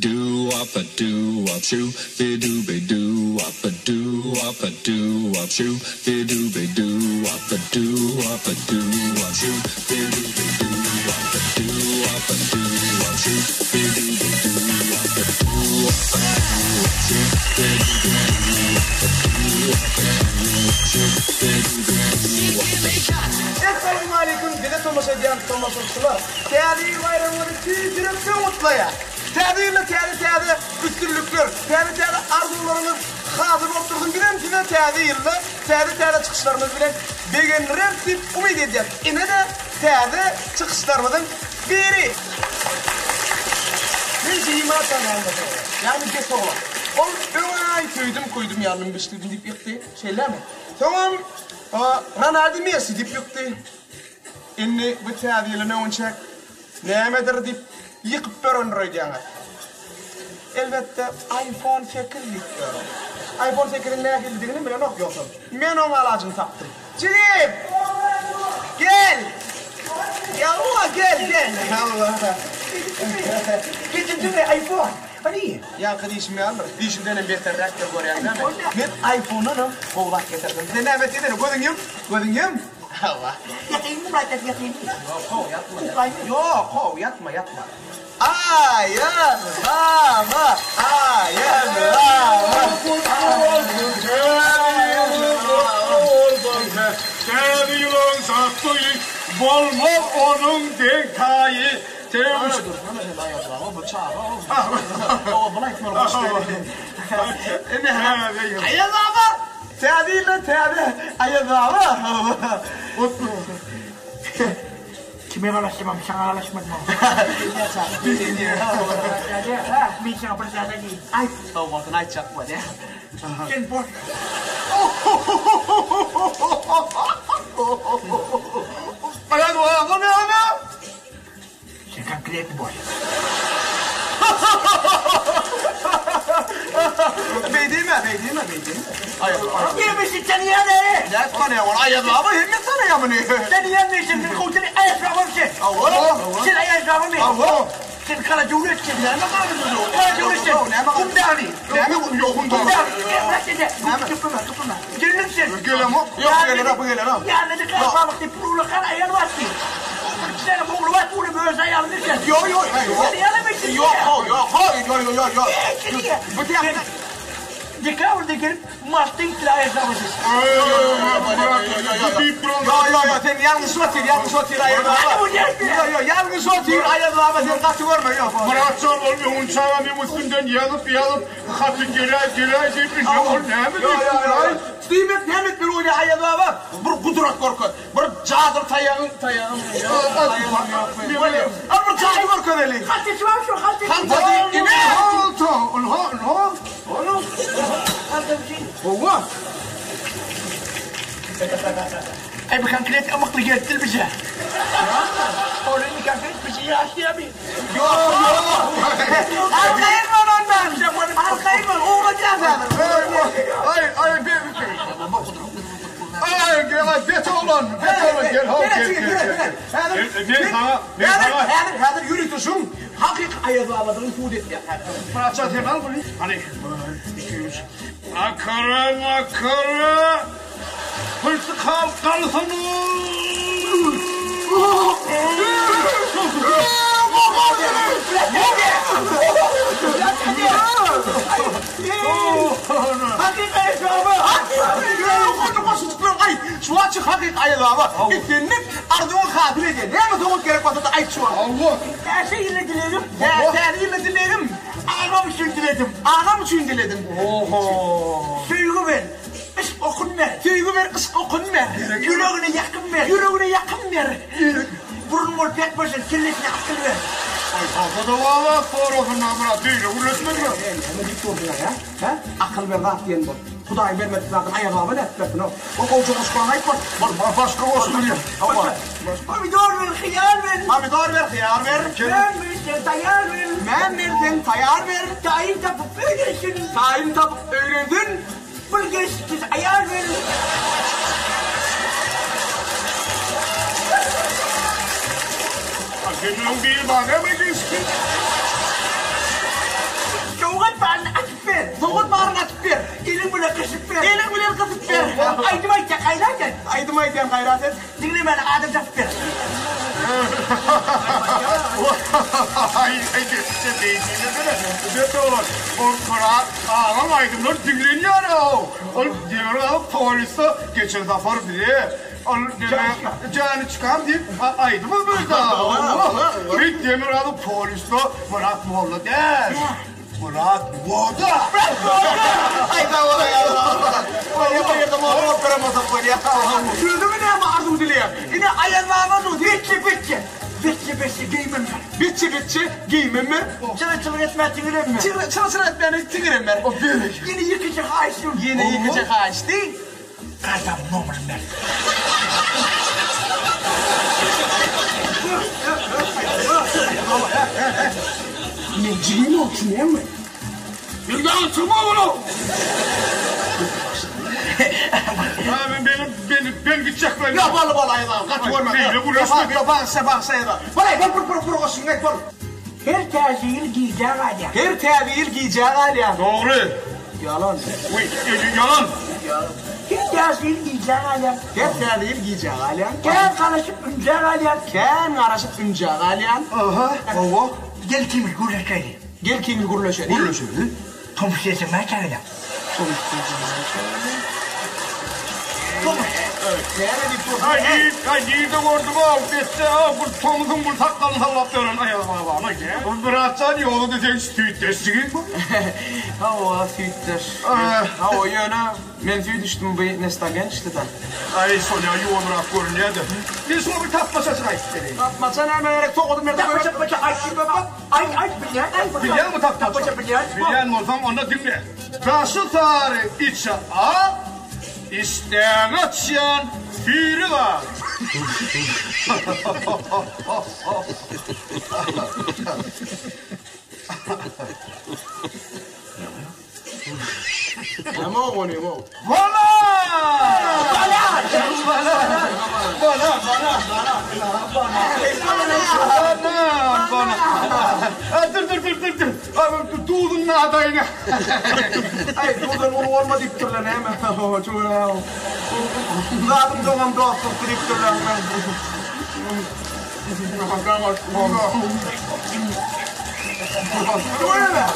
Do wop a do wop shoo be do be do wop a do wop a do wop shoo be do be do wop a do wop a do wop shoo be do be do wop a do wop a do wop shoo be do be do wop a do wop a do wop shoo be do be do wop a do wop a do wop shoo be do be do wop a Essalawmaleýkum bize tomaşa edýän tomaşaçylar! Täze ýyl baýramyňyzy tüýs ýürekden gutlaýas! Täze ýylda täze-täze üstünlikler, täze-täze arzuwlaryňyz hasyl bolup dursun. Bizem size täze ýylda täze-täze çykyşlarymyz bilen begendireris diýip umyt edýäs. Ine-de täze çykyşlarymyzyň biri. Men jigimi tanýan bolsa gerek. Ýagny bet oglan. Ol öň-aý söýdüm, köýdüm, ýandym, bişdim diýip ýykdy. Şeýlemi? Soňam Ronaldo Messi diýip ýykdy. Indi bu täze ýyla öňünçäk Nämedir diýip ýykyp ýörendir öýdýäňiz. Elbetde, iPhone sekiz diýip ýören. IPhone sekiziň nähilidigini bilenok ýogsam. Men oň alajyny tapdym. Jigim! Gel! Ýalwa, gel, gel! Ýalwa. Getirdimmi iPhone? Hany? Ýaňky diýşim ýalydyr. Diýşimdenem beterräkdir görýäň dämi? Men iPhone-danam gowy zat getirdim. Sen näme etdiň? Gözüňi ýum! Gözüňi ýum! Hawa. Ýataýynmy Myrat ýa ýataýynmy? Ýok how ýatma. Uklaýynmy? Ýok how ýatma ýatma. Aýaz baba Aýaz baba. Gutly bolsun täze ýylyň gutly bolsun täze ýylyň şatlygy bolmaz onuň deň taýy Dur dur Aýaz baba bu çaga ol. Hawa bunu aýtmaly goşgy. Ine Aýaz baba. Täze ýylda täze Aýaz baba. Kime garaşdymam saňa garaşmadymam. Men saňa bir zat aýdaýyn. Aýt. Sowgatyny aýtjak bolýa. Sen boş. Aýaz baba näme? Sen konkretny boş. Beý diýme, beý diýme, beý diýme. Aýaz baba. Diýmişi tanýan e. Nädip tanýaň ony? Aýaz baba hemme tanaýar muny. Tanýan men sen men gowy tanaýan. Aýaz baba sen. Hawa. Sen Aýaz baba men. Hawa. Sen gara döwlet sen. Näme gara döwlet? Gara döwlet sen. Näme Gum dagy. Näme gum? Ýok gum dagy. Gum dagy. Bırak dede. Näme? Gypyma, gypyma. Geldim sen. Gelemok. Ýok gelenok, bu gelenok. Ýanyna kal balyk diýip bir ullakan aýal bardy. Bir kişi ogly bar, uly öz aýalyny sen. Ýok, ýok, ýok. Ýok, ýok, ýok, ýok, ýok. Bu diýýän. Dekabrda gelip martda gitdiler aýal sabyrsyz. Ýok, ýok, ýok, sen ýalňyş otyr, ýalňyş otyr Aýaz baba. Ýok, ýok, ýalňyş otyr Aýaz baba, sen gaty görme, ýok. Myratjan ol öňünçä meň üstümden ýazyp, ýazyp, haty geläý, geläý diýip, indi ol näme diýip dur-aý? Diýmek näme etmeli bolýar Aýaz baba? Bir gudrat görkez. Bir jadyly taýagyň taýagym ýok. Al bir jady görkezeli. Haltaçy bar şu haltaçy. Haltaçy ine. Halta, ynha, ynha. Onuň. Haltaçy. Hawa. Aý bu konkret ymykly gelipdir bize. Ol indi konkret bizi ýaşlaýarmy? Ýok, ýok. Arkaýyn bol ondan. Arkaýyn bol, ugradýas häzir. Aý, aý, bir. Aý, gel, aý, bet oglan, bet oglan, gel, ho, gel, gel, gel. Häzir, Men saňa, men häzir, saňa. häzir, häzir ýörite şuň hakyky Aýaz babadygyny subut etýäs häzir. Myratjan, sen al muny. Hany, bir, iki, üç. Makara, makara. Pyrtykal galsyn. Hakyky Aýaz baba! Şu hakyky Aýaz baba! Islendik arzuwyňy hasyl edýär. Näme sowgat gerek bolsa-da aýt şu wagt. Täze ýyla dilegim. Täze ýyla dilegim. Agam üçin diledim. Agam üçin diledim. Söýgi ber. Yşk okun ber. Söýgi ber, yşk okun ber. Ýüregine ýakyn ber. Ýüregine ýakyn ber. Burun bolup ýatmasyn, kellesine akyl ber. Aý, halta-da wala, sorasynlar biraz beýle gürletmediler. Eý, näme diýip dursuň-a, hä? Hä? Akyl ber zat diýen bol. Hudaýyň bermedik zadyny Aýaz baba nädip bersin-ow? Ol gowja goşgularyny aýt bol. Bol, başga goşgy diýen. Hawa. Pomidor ber, hyýar ber. Pomidor ber, hyýar ber. Män ber, sen taýýar ber. Män ber, sen taýýar ber. Taýyn tapyp öýlensin. Taýyn tapyp öýlensin. Bir gelşiksiz aýal ber. A senden biri bar näme gelşiksiz? Aýdym aýdýan gaýrat et. Diňle meni adam tapyp ber. Aý aý sen beý diýmesene. Bet oglan. Ol Myrat agaň aýdymlary diňlenýär-ow. Ol Demirgazyk polýusda geçen sapar bize ol neme Jany çykam diýip aýdym berdi. Bi Demirgazyk polýusda Myrat molla däl. Myrat moda. Myrat moda. Aý sag bol aý Bolýa bu ýerde moda bolup beren bolsak bolýa. Özüňe näme arzuw dileýäň? Ine Aýaz baba dur. Betçe betçe. Betçe betçe geýmem ber. Betçe betçe geýmem ber. Çyra çyra etmän tiňirem ber. Çyra çyra çyra etmän tiňirem ber. Ýene ýekeje haýyşym. Ýene ýekeje haýyş diý. Kartamyň nomerini ber. Men jigim ol düşünýäňmi? Ýürgen çykma bunu. Ha men benim ben ben gitjek ben. Ýa bol bol Aýaz aga gaty görme. Beýle gürleşme. Ýa bagşa bagşa Aýaz aga. Bolaý bol bir bir bir goşgyňy aýt bol. Her täze ýyl gijä galýar. Her täze ýyl gijä galýar. Dogry. Ýalan. Uý, ýalan. Her täze ýyl gijä galýar. Her täze ýyl gijä galýar. Kän garaşyp ünjä galýar. Kän garaşyp ünjä galýan. Aha, hawa. Gel ikimiz gürleşeli. Gel ikimiz gürleşeli. Gürleşeli. Tomus diýseň näçe gelýär? Tomus diýseň näçe gelýär? Tomus. Näme diýip dursuň? Aý, aý, nirde gördüm-ow, betse-ow, bir tomusyň bir sakgalyny sallap ýören Aýaz babany. Myratjan ýogsa-da seň süýtdeşjigiň bu. Hawa, süýtdeş. Hawa, ýöne men süýt içdim, bu Nestagen içdi-de. Aý, şol-ýa ýuwanrak görünýä-de. Men şuňa bir tapmaçajyk aýdyp bereýin. Tapmaça näme gerek, sowadym berdim. Tapmaça, aýt, aýt, aýt, bilýän, aýt. Bilýäňmi tapmaça? Tapmaça bilýän. Bilýän bolsaň, onda diňle. Daşy sary, içi ak, işdäňi açýan süýri bar. Näme ony-ow? Bala! Bala! Bala! Bala! Bala! Bala! Bala! Bala! Dur, dur, dur, dur, dur. Duzuny adaýyn. Aý, duzdan uly bolma diýipdirler näme? Zadym doňam dostlukdy diýipdirler.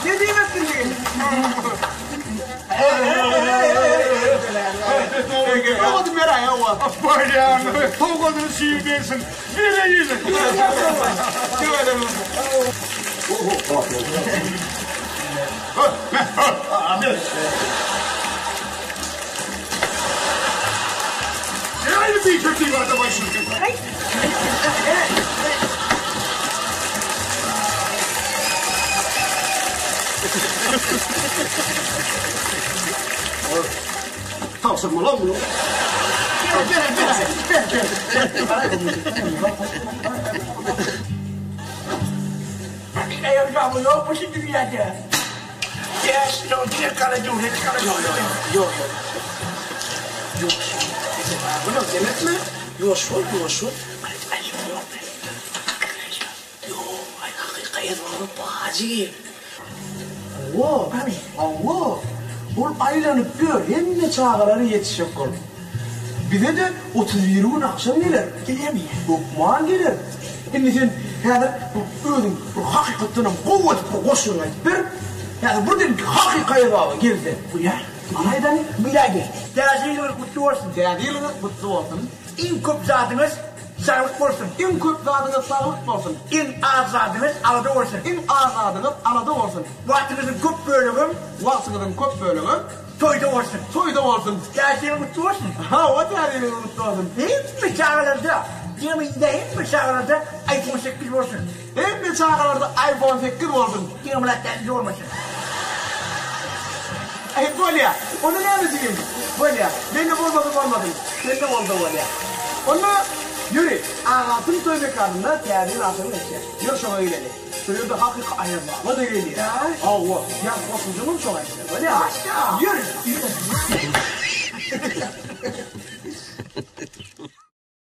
Ne diýmek bildiň? Sowgadyny beräý, hawa. Bolýar, sowgadyny şir bersin. Bereýin. Tabşyrmaly muny. Başga ýazgawy ýokmy şu dünýäde? Bäş ýyl diňe gara döwlet gara döwlet. Ýok ýok. Ýuwaş bol. Muny sem etme. Ýuwaş bol, ýuwaş bol. Ýok, aý hakyky ezbaba bajy. Hawa, hawa. Ol aýlanyp ýör, hemme çagalara ýetişjek bolup. Bize-de 31 gün agşam geler. Gelermi? Hökman geler. Indi sen häzir özüň bir hakykatdanam gowy edip bir goşgyňy aýdyp ber. Häzir birdenki hakyky Aýaz baba gelse. Bolýar. Hany aýdany? Bilä gel. Täze ýylyňyz gutly bolsun. Täze ýylyňyz gutly bolsun. Iň köp zadyňyz saglyk bolsun. Iň köp zadyňyz saglyk bolsun. Iň az zadyňyz alada bolsun. Iň az zadyňyz alada bolsun. Wagtyňyzyň köp bölegem. Wagtyňyzyň köp bölegem. Toýda bolsun. Toýda bolsun. Täze ýylyň gutly bolsun. Hawa täze ýylyňyz gutly bolsun. Hemme çagalarda, diňe hemme çagalarda iPhone 8 bolsun. Hemme çagalarda iPhone 8 bolsun. Diňe Myrat däde bolmasyn. Aý bolýa. Onda näme jigim? Bolýa. Mende bolmasa bolmasyn. Sende bolsa bolýa. Onda ýöri, Agatyn toý mekanynda täze ýyl agşamy geçýär. Ýör şoňa geleli. Şol ýerde hakyky Aýaz baba-da gelýär. Hawa, ýaňky goşunjyňam şoňa aýtýar. Bolýamy? Ýör.